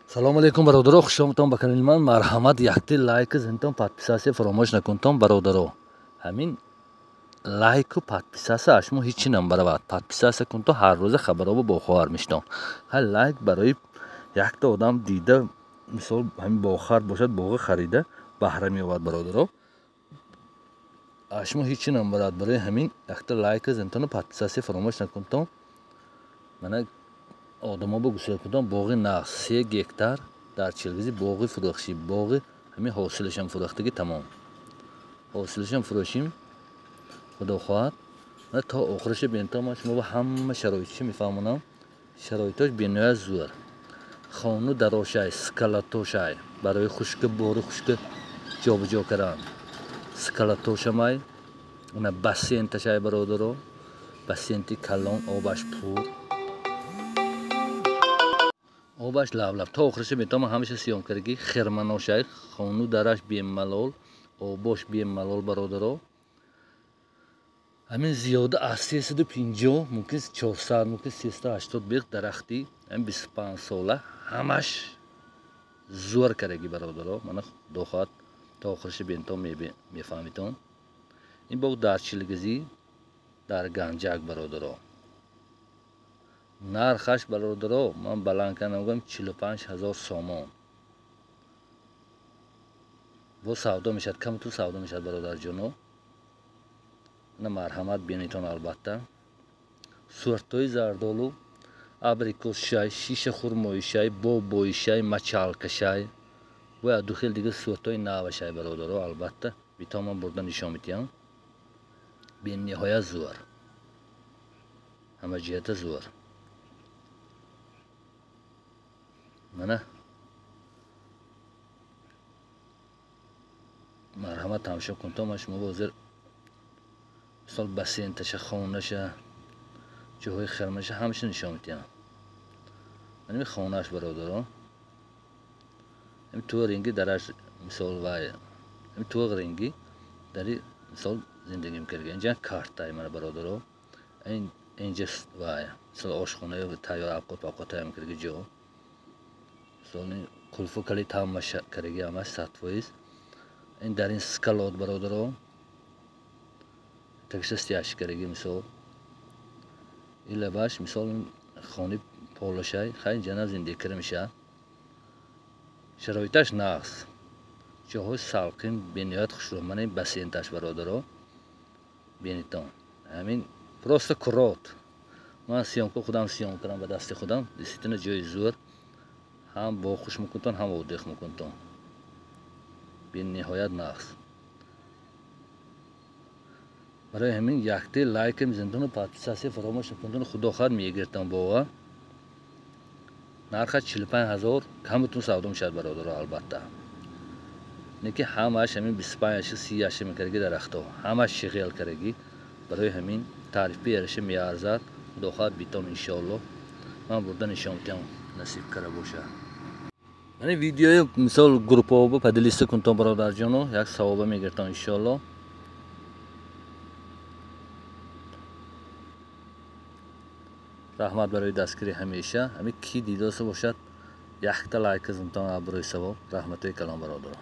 Салом алейкум бародаро, хуш омадтон ба канали ман. Марҳамат, якти лайк зинтон, подписация фаромӯш накунтон бародаро. Ҳамин лайку подписация шумо ҳеҷ намбаравад. Подписация кунтон, ҳар рӯза хабаробо бохабар мешитон. Ҳар лайк барои якта одам дида, мисол ҳамин бохар бошад, боғи харида баҳра меёбад бародаро. Шумо ҳеҷ намбарад. Барои ҳамин якта лайк зинтону подписация фаромӯш накунтон. Мана одамо ба гусел кунтон боғи нағз 3 гектар дар Чилгизи боғи фурӯхшӣ, боғи ҳамин ҳосилашам фурӯхтагӣ тамом. Ҳосилашам фурӯшим, худо хоҳад. Мана то охириша бентон ман шумо ба ҳама шароитшо мефаҳмонам. Шароитош бениҳоят зӯр. Хону дарошай, скалатошай барои хушка, бори хушка ҷобаҷо кардан. Скалатошамай, она бассейнташай бародаро, бассейнти калон, обаш пур. Обаш лавлаб. То охириша метавонам ҳамеша съём кардаги. Хирманошай, хону дараш бемалол, обош бемалол бародаро. Ҳамин зиёда аз 350, мумкин 400, мумкин 380 бех дарахти ҳамин 25 сола ҳамаш зӯр кардаги бародаро. Мана худо хоҳад то охириша бентон мефаҳмитон. Ин боғ дар Чилгизӣ, дар Ганҷак бародаро. Нархаш бародаро ман баланд кардам, гӯям 45 000 сомон. Бо савдо мешавад, камту савдо мешавад бародарҷоно. На марҳамат бинитон албатта. Суртои зардолу, абрикосшай, шиша хурмоишай, бобоишай, мачалкашай. Бояд ду хел дига суртои навашай бародаро, албатта. Битон ман бурда нишон медиҳам. Бениҳоят зӯр. Ҳама ҷиҳата зӯр. Мана марҳамат тамошо кунтон. Ман шумо ҳозир мисол бассейнташа, хонаша, ҷоҳои хирмаша ҳамаша нишон медиҳам. Мана ин хонааш бародаро. Ҳамин ту ринги дараш мисол вай, ҳамин ту ринги дари мисол зиндагӣ мекарда. Инҷа картай мана бародаро. Инҷа вай мисол ошхонаи тайёр авқот авқот тайёр мекарда ҷо. Мисол қулфу калид ҳамаша кардаги, ҳамаш 100%. Ин дар ин скалот бародаро. Такша стяж кардаги мисол. Ин лабаш мисол хони полошай, хай инҷа на зиндагӣ карда мешавад. Шароиташ нағз. Ҷоҳои салқин бениҳоят хушрӯ. Мана ин бассейнташ бародаро. Бинитон. Ҳамин просто курот. Ман съёмка худам съём кардам ба дасти худам. Действительно ҷои зӯр. Ҳам боғ хуш мекунтон, ҳам отдых мекунтон. Бениҳоят нағз. Барои ҳамин якте лайк мезанитону подписация фаромӯш накунтон. Худо хоҳад мегиртон бова. Нарха 45 000 камтун савдо мешавад бародаро албатта. Неки ҳамааш ҳамин 25 яши, 30 яши мекардаги дарахто. Ҳамаш шиғел кардаги. Барои ҳамин таърифи яраша меарзад. Худо хоҳад битон иншоаллоҳ. Ман бурда нишон медиҳам, насиб карда бошад. Мани видеои мисол группаҳо поделиться кунтон бародарҷоно, як савоба мегиртон иншоаллоҳ. Раҳмат барои дастгирӣ ҳамеша. Ҳамин ки дидоса бошад, якта лайк зинтон барои савоб. Раҳматои калон бародаро.